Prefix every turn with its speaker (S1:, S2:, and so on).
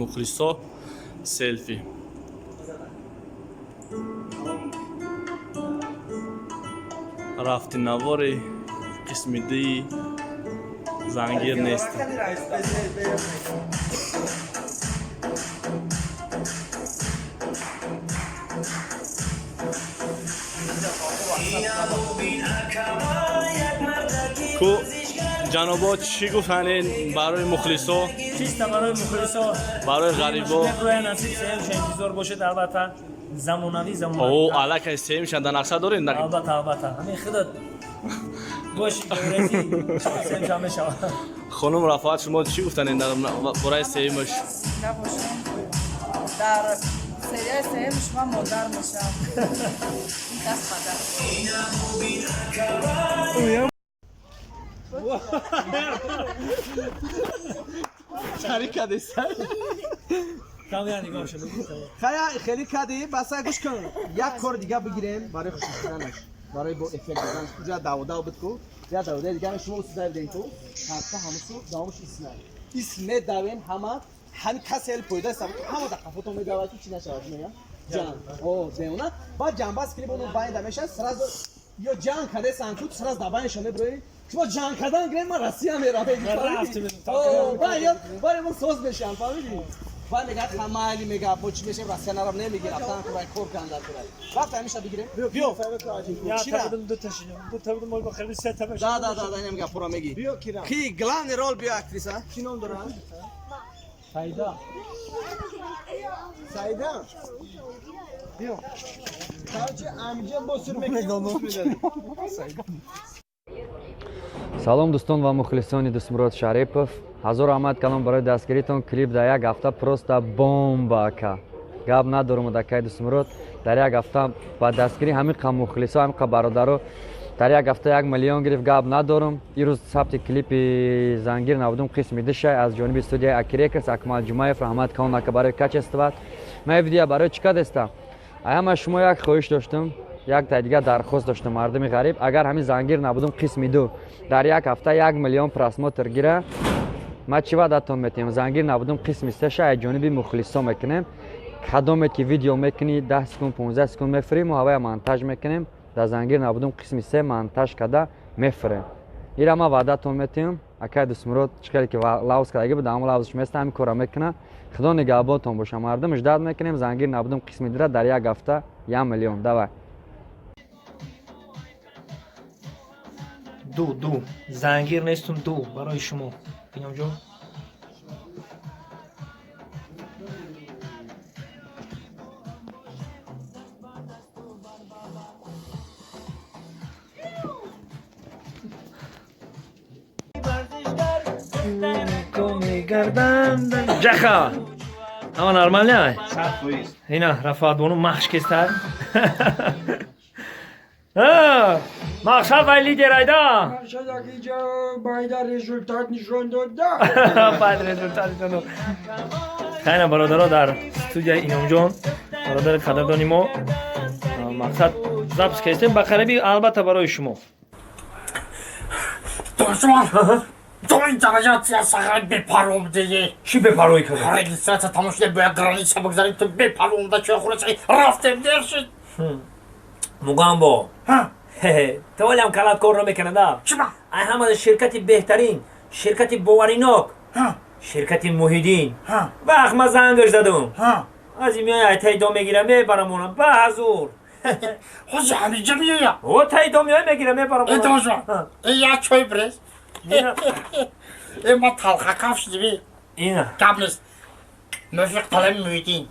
S1: Мухлисо селфи. Рафти навори қисми дуи зангир нест. Ку ҷанобо чӣ гуфтанед барои мухлисо?
S2: Чиста барои мухлисо?
S1: Барои ғарибо.
S2: Рӯя насиб сеюмша интизор бошед, албатта, замонавӣ, замонавӣ.
S1: О, аллакай сеюмша дар нақша доред?
S2: Албатта, албатта, ҳамин худат боши, сеюмша мешавад.
S1: Хонум Рафоат, шумо чӣ гуфтанед дар бораи сеюмаш?
S3: Набошам, дар серияи сеюм шумо модар мешавам, ин кас падар.
S4: Шарик кардеса.
S2: Камера нигоҳ шуд.
S4: Хая хеле кардӣ, бас, гӯш кун. Як кор дига бигирем барои хушкиданаш. Барои бо эффект доданаш. Уҷа давода буд ку. Я давода дига шумо усуда биден ку. Ҳатто ҳамусу давомаш исна. Ис медавем ҳама, ҳами касе ҳел пойда саб ҳама да қафото медавад, ки чӣ нашавад, мея. Ҷан. О, деуна. Баъд ҷанбаз клип ону байнда мешад, сразу ё ҷанг кардесан ку, сразу да байншо меброи. Шумо ҷанг кардан гирем, ман Россия меравам. Баъд мо соз мешам, фаҳмидӣ? Баъд мегӯяд, ҳамайли мега, бо чӣ мешем, Россия нарав, намеги, рафтан курай, кор кундан курай. Вақт ҳамеша бигирем. Биё.
S2: Я табудум, ду та шидам. Ду та будум, бо хеле се та мешам.
S4: Да, да, да, да, инам гапура меги.
S5: Биё, кира.
S4: Ки главный роль, биё, актриса.
S5: Чӣ ном дорад?
S2: Сайда.
S5: Саида. Биё. Короче, амҷа бо сур мекунем.
S6: Салом, дӯстон ва мухлисони Дӯстмурод Шарипов. Ҳазор раҳмат калом барои дастгиритон. Клип дар як ҳафта просто бомба, ака. Гап надорум, дакаи Дӯстмурод дар як ҳафта ба дастгирии ҳамин қа мухлисо, ҳамин қа бародаро дар як ҳафта 1 миллион гирифт. Гап надорум. Ирӯз сабти клипи «Зангир набудум» қисми душай аз ҷониби студияи Аки Рекордс. Акмал Ҷумаев, раҳмат калон, ака, барои качество. Ман видео барои чӣ кардестам? Ҳама шумо як хоҳиш доштум, як та дигар дархост доштум. Мардуми ғариб, агар ҳамин «Зангир набудум» қисми ду дар як ҳафта 1 миллион просмотр гира, ман чӣ ваъдатон метиҳам? «Зангир набудум» қисми сеша аз ҷониби мухлисо мекунем. Кадоме ки видео мекунӣ, 10 секунд, 15 секунд мефирӣ, мо ҳавая монтаж мекунем, дар «Зангир набудум» қисми се монтаж карда мефирем. Ира ман ваъдатон метиҳам. Акай Дӯстмурод чӣ хеле ки лавз кардаги буд, ҳамон лавзш места, ҳамин кора мекуна. Худо нигаҳбонтон боша, мардум. Ждать мекунем «Зангир набудум» қисми дура дар як ҳафта 1 миллион. Давай.
S2: Ду, ду. «Зангир нестум» ду барои шумо. Биномҷон. Ҷаха. Ҳама нормально? Ина Рафоатбону махш кеста. Мақсад вай лидер айда.
S5: Байда результат нишон дода.
S2: Баъд результат нишон дод. Хайна, бародаро, дар студияи Иномҷон, бародари қадрдони мо, мақсад запись кардем, ба қариби, албатта, барои шумо.
S7: Душман, то ин дараҷа сағай бепарво будеи.
S2: Чӣ бепарвоӣ кард?
S7: Регистрация тамом шуда, бояд граница бигзарем, ту бепарво омада чойхона чай рафтем, дер шуд.
S2: Мугамбо, ту валиам калат кор намекунада.
S7: Чиба?
S2: Ай ҳама ширкати беҳтарин, ширкати боваринок, ширкати Муҳиддин. Вақт ма зангаш задум, аз ин меоя, ай таи дом мегирам, мебарамона ба ҳазур.
S7: Ҳози ҳаминҷа меоя?
S2: О, таи дом меоя, мегирам, мебарамона.
S7: Э, дошман, э, як чой бирез. Э, ма талхакаф шудиби.
S2: Ина.
S7: Гап нест, муфиқ талаби Муҳиддин.